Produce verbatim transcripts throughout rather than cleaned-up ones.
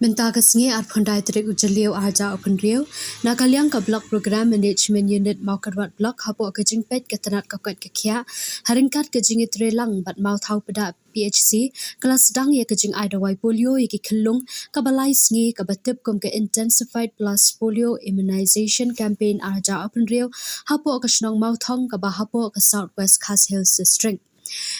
Mynta ka sngi arphew khyndai tarik u Jylliew arhajar arphew hynriew, na ka liang ka Block Program Management Unit Mawkyrwat Block hapoh ka jingpeit ka tnat ka koit ka khiah, ha ryngkat ka jingïatreilang bad Mawthaw Pdang P H C, ka la sdang ïa ka jingai dawai polio ïa ki khyllung kaba lai sngi kaba tip kum ka Intensified Pulse Polio Immunization Campaign arhajar arphew hynriew hapoh ka shnong Mawthong kaba hapoh ka South West Khasi Hills District.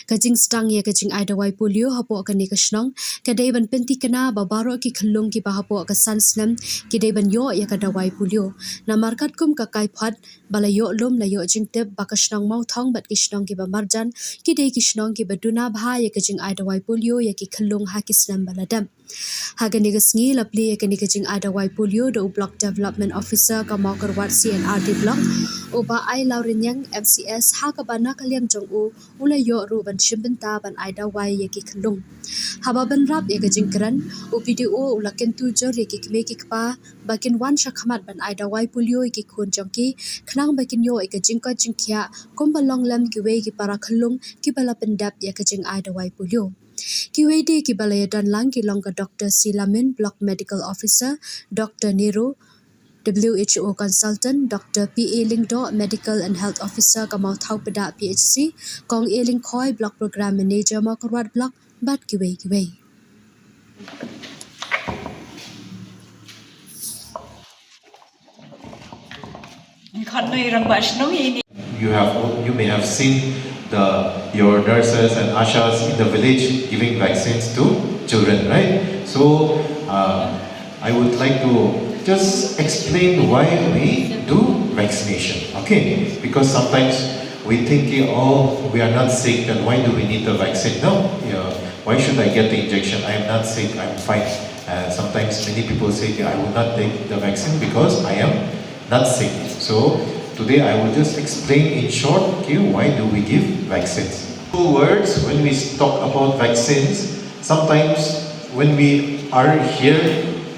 Ka jingsdang ïa ka jingai dawai polio hapoh kane ka shnong ka dei ban pynthikna ba baroh ki khyllung kiba hapoh ka san snem ki dei ban ïoh ïa ka dawai polio. Namar katkum ka kaiphod ba la ïoh lum la ïoh jingtip ba ka shnong Mawthong bad ki shnong kiba marjan ki dei ki shnong kiba duna bha ïa ka jingai dawai polio ïa ki khyllung ha ki snem ba la dep. Ha kane ka sngi la plie ïa kane ka jingai dawai polio da u Block Development Officer ka Mawkyrwat C N R D Block, u Bah Ailawrynïeng M C S, ha kaba na ka liang jong u u la ïoh ruh ban shim bynta ban ai dawai ïa ki khyllung. Haba bynrap ïa ka jingkren, u B D O u la kyntu jur ïa ki kmie ki kpa ba kin wan shakhmat ban ai dawai polio ïa ki khun jong ki, khnang ba kin ïoh ïa ka jingkoit jingkhiah kumba long lem kiwei ki para khyllung kiba la pyndep ïa ka jingai dawai polio. Kiwei de kiba la ïadon lang ki long ka Doctor C Lamin, Block Medical Officer, Doctor Nero, W H O Consultant, Doctor P A Lyngdoh, Medical and Health Officer ka Mawthaw Pdang P H C, Kong A Lyngkhoi, Block Program Manager Mawkyrwat Block, bad kiwei kiwei. Khot noi rangbah shnong ïa ini. You have, you may have seen the, your nurses and ashas in the village giving vaccines to children, right? So, uh, I would like to just explain why we do vaccination, okay? Because sometimes we think, "Oh, we are not sick, then why do we need the vaccine?" No, yeah, why should I get the injection? I am not sick, I'm fine. Uh, sometimes many people say, "I will not take the vaccine because I am not sick." So today I will just explain in short, okay, why do we give vaccines. Two words, when we talk about vaccines, sometimes when we are here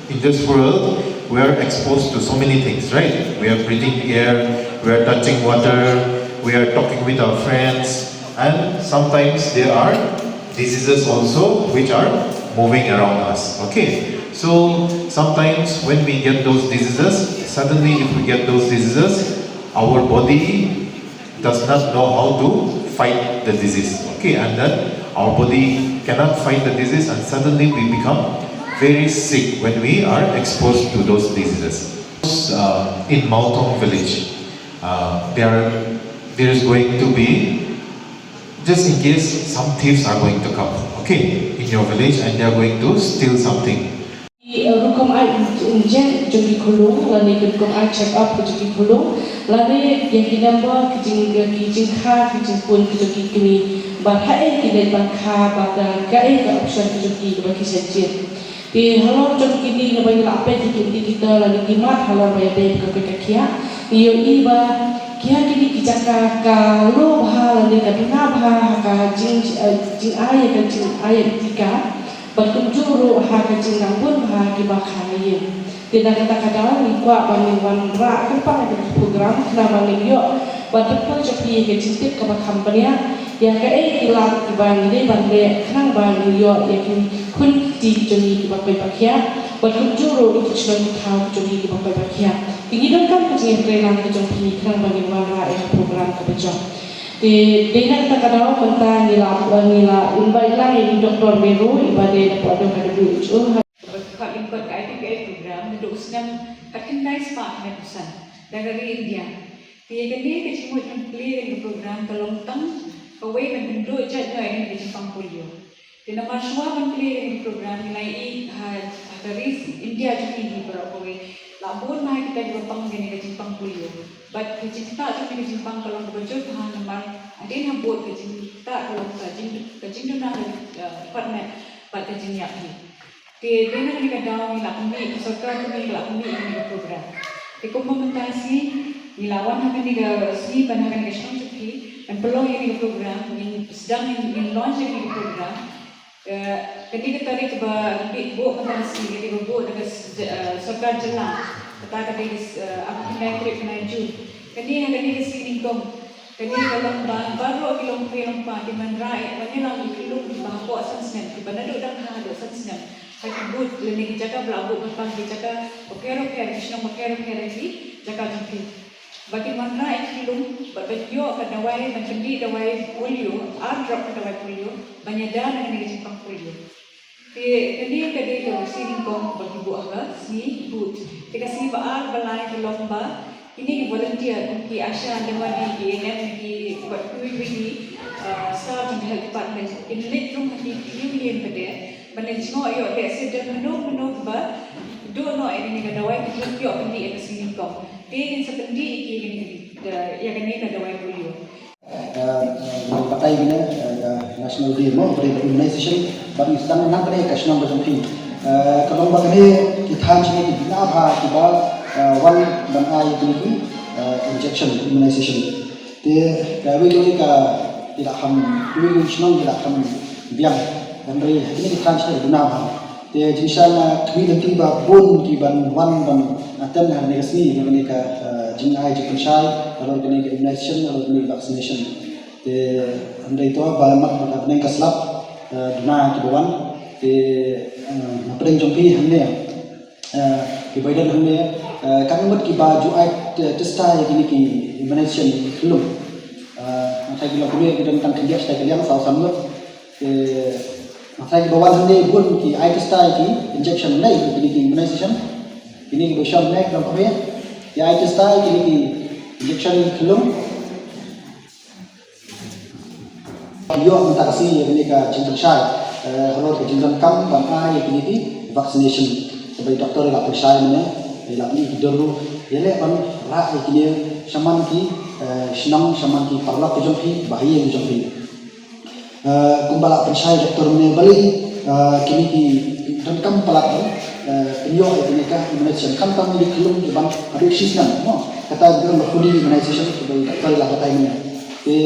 in this world, we are exposed to so many things, right? We are breathing air, we are touching water, we are talking with our friends, and sometimes there are diseases also which are moving around us. Okay, so sometimes when we get those diseases, suddenly if we get those diseases, our body does not know how to fight the disease. Okay, and then our body cannot fight the disease, and suddenly we become very sick when we are exposed to those diseases. Uh, in Mawthong village, uh, there, there is going to be, just in case some thieves are going to come, okay, in your village, and they are going to steal something. Ki, uh, rukom ai inject jong ki khunlung, lane ki rukom ai check up jong ki khunlung, lane ïa ki number ki jing, ïa ki jingkha ki jingpun ki jong ki kmie, ba haei ki leit ban kha, ba da kaei ka option ki jong ki ba ki sa jied. Te halor jong kine naba ngi la peit ïa ki indicator lane ki mat halor ba ïadei ka koit ka khiah, ngi ïohi ba ki ha kine ki jaka ka low bha lane ka duna bha ha ka jing, eh, jingai ïa ka jingai ïa ka tika. Bad kumjuh ruh ha ka jingrangkut ha kiba kha ïing. Te na kata ka daw ngi kwah ba ngin wanrah kyrpang ïa ka program khnang ba ngin ïoh ban pynpaw jong phi ïa ka jingtip kaba kham bniah ïa kaei ki lad kiba ngi dei ban leh khnang ba ngin ïoh ïa ki khun ki kti ki jong ngi kiba koit ba khiah. Bad kumjuh ruh ïa ki shnong ki thaw ki jong ngi kiba koit ba khiah. Te ngi donkam ka jingïatreilang ka jong phi khnang ba ngin wanrah ïa ka program kaba jop. Te dei na kata ka daw mynta ngi la, ngi la invite lang ïa i Doctor Mero iba dei na ka W H O. Bad ka lyngkot ka I P P I program naduh u snem khatkhyndai spah khyndai phew san da ka ri India. Te ïa kane ka jingmut ban plie ïa kane ka program ka long tang kawei ban pynduh jait noh ïa kane ka jingpang polio. Te namar shuwa ban plie ïa kane ka program ngi la ïohi ha, ha ka ri India jong ngi hi baroh kawei la bun bha kita kiba pang ïa kane ka jingpang polio. Bad ka jingktah jong kane ka jingpang ka long kaba jur bha namar hadien habud ka jingktah ka long ka jing, ka jingduna ka, eh, khatmet bad ka jingïap hi. Te dei na kane ka daw ngi la pynmih, ka sorkar ka ngi la pynmih ïa kane ka program. Te kumba mynta ka sngi ngi la wan ha kane ka sngi ban ha kane ka shnong jong phi ban pynlong ïa kane ka program, ngin sdang, ngin, ngin launch ïa kane ka program. Eh, kane ka tarik ba ngi buh mynta ka sngi, kane ba buh da ka s-, j-, eh, sorkar jylla. Kata ka dei ka s-, eh, arphew khyndai tarik u bnai Jun. Kane ha kane ka sngi nyngkong. Kane ka long ba baroh ki longkmie longkpa ki wanrah, eh, wan ïalam ïa ki khyllung kiba hapoh san snem, kiba naduh dang kha haduh san snem. Ki booth lane ki jaka ba la buh ban pang ki jaka bapher bapher, ki shnong bapher bapher, ki jaka jong ki. Ba kin wanrah ïa ki khyllung bad ban ïoh ka dawai, ban pyndih dawai polio, ar drop ka dawai polio, ban ïada na kane ka jingpang polio. Te kane ka dei ka vaccine nyngkong ba ki buh ha ka sngi booth. Te ka sngi ba ar ba lai ka long ba kine ki volunteer, ki ASHA, Anganwadi, ki ANM, ki wat kiwei kiwei ki, ah, staff jong ka health department, kin leit rung ha ki khyllung lane kata ban leit jngoh ïoh lehse don mano mano ba doh noh ïa kane ka dawai, ki hap ïoh pyndih ïa ka sngi nyngkong. Te ngin sa pyndih ïa ki, ïa kane ka dawai polio. Eh, eh, batai kine, eh, ka National Day mo, ka dei ka immunization, bad ngi sdang nang kane ka shnong ka jong phi. Eh, ka long ba kane ki thaiñ shane ki duna bha kiba, eh, wan ban ai kine ki, eh, injection, immunization. Te kawei kawei ka, ki la kham, kawei kawei shnong ki la kham biang, hynrei kine ki thaiñ shane ki duna bha. Te jingshisha nga khmih lynti ba bun ki ban wan ban attend ha kane ka sngi, kane ka, eh, jingai jingpynshai halor kane ka immunization, halor kane ka vaccination. Te hynrei to ba mat ba ka bneng ka slap, eh, duna kiba wan. Te, eh, na pdeng jong phi hangne, eh, kiba ïadon hangne, eh, katno ngut kiba ju ai t-, test ïa kine ki immunization khyllung. Eh, nga tharai ki long kumne, ki don tang khyndiat shata ki liang, saw san ngut. Te nga tharai kiba wan hangne bun ki ai test ïa ki injection ne, kine ki immunization. Kine kiba shong ne ki long kumne, ki ai test ïa kine ki injection khyllung. Ïoh mynta ka sngi ïa kane ka jingpynshai, eh, halor ka jingdonkam ban ai ïa kine ki vaccination. Kaba i doktor i la pynshai mynne, i la pyni ki dur ruh, ïaleh ban rah ïa kine shaman ki, eh, shnong, shaman ki paralok ki jong phi, bahaïing ki jong phi. Eh, kumba la pynshai doktor mynne, balei, eh, kine ki donkam palat ban, eh, pynïoh ïa kine ka immunization, khamtam ïa ki khyllung kiban haduh shisnem mo. Kata ki long ka fully immunization, kaba i doktor i la batai mynne. Te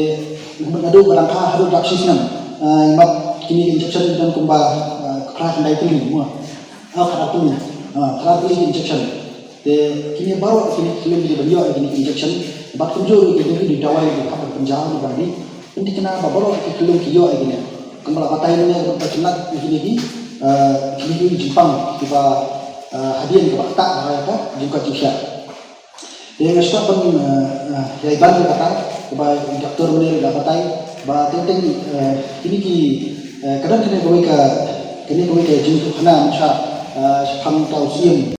naduh ba dang kha haduh dap shisnem, eh, i mat kine ki injection ki don kumba, eh, phra khyndai tylli mo. Ah, phra tylli. Ah, phra tylli ki injection. Te kine baroh kine ki khyllung ki ban ïoh ïa kine ki injection. Bad kumjuh ruh ki don ki dawai ki hap ban pynjaw ban dih. Pynthikna ba baroh ki khyllung ki ïoh ïa kine. Kumba la batai mynne, kumba kynat ïa kine ki, eh, kine ki jingpang kiba, eh, hadien kiba ktah ha ka jingkoit jingkhiah. Te nga sngewbha ban, eh, eh, ïa ban ïa kata, kaba i doktor mynne i la batai, ba teng teng, eh, kine ki, eh, ka don kane kawei ka, kane kawei ka jingïathuhkhana mynshwa, eh, shaphang ka u Syiem.